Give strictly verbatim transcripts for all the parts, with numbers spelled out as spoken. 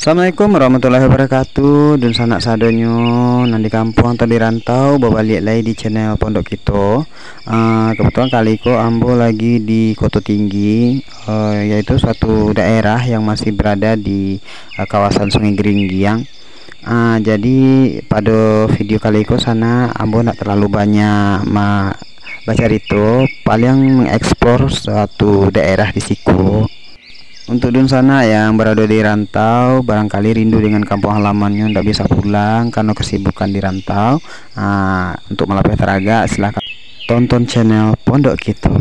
Assalamualaikum warahmatullahi wabarakatuh. Dunsanak sadonyo nan di kampuang atau di rantau, babaliak lai di channel Pondok Kito. Ah, kebetulan kali ko ambo lagi di Koto Tinggi, eh, yaitu suatu daerah yang masih berada di, eh, kawasan Sungai Geringgiang. Ah, jadi pado video kali ko sanak ambo ndak terlalu banyak ma-, bacarito, paling mengeksplor suatu daerah di siko. Untuk dunsanak yang berada di rantau, barangkali rindu dengan kampung halamannyo, ndak bisa pulang karena kesibukan di rantau. Ah, untuk malapeh taragak, silahkan tonton channel Pondok Kito.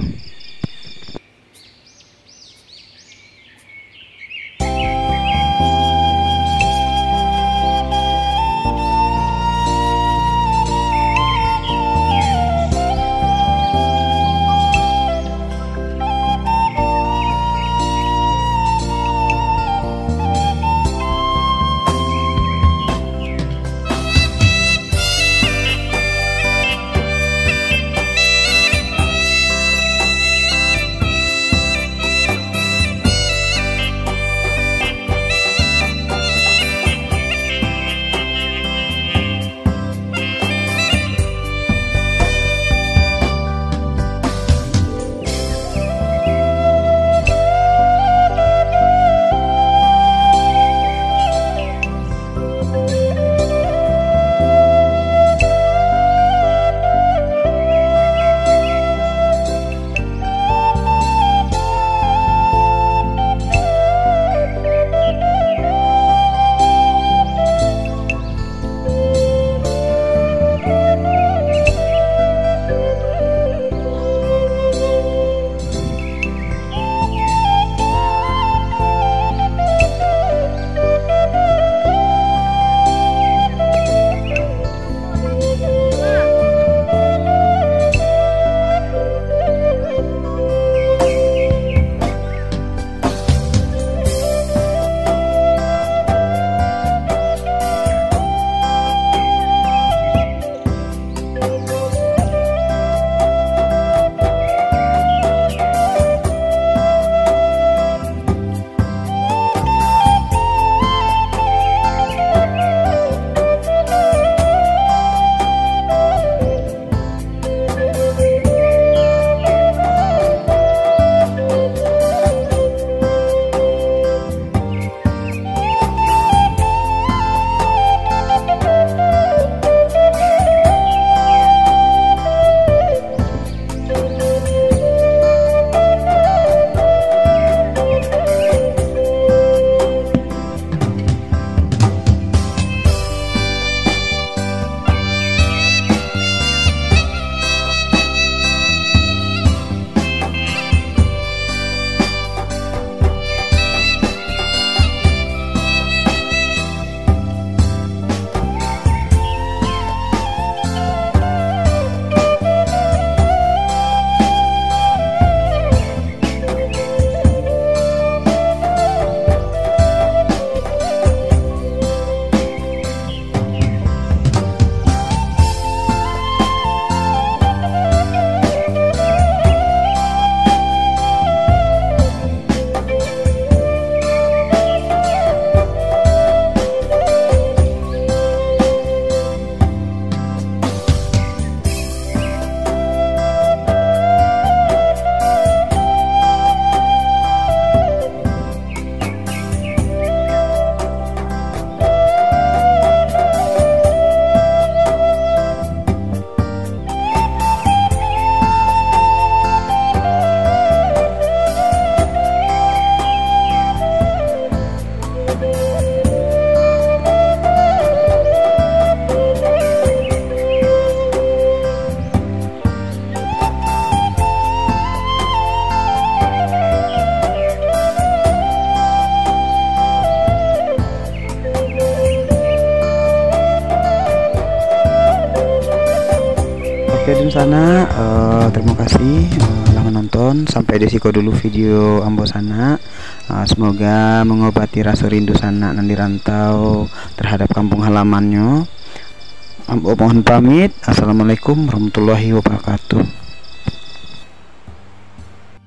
Oke, dunsanak, eh, terima kasih, eh, lah menonton. Sampai di siko dulu video ambo sanak. Eh, semoga mengobati rasa rindu sanak nan di rantau terhadap kampung halamannyo. Ambo mohon pamit. Assalamualaikum warahmatullahi wabarakatuh.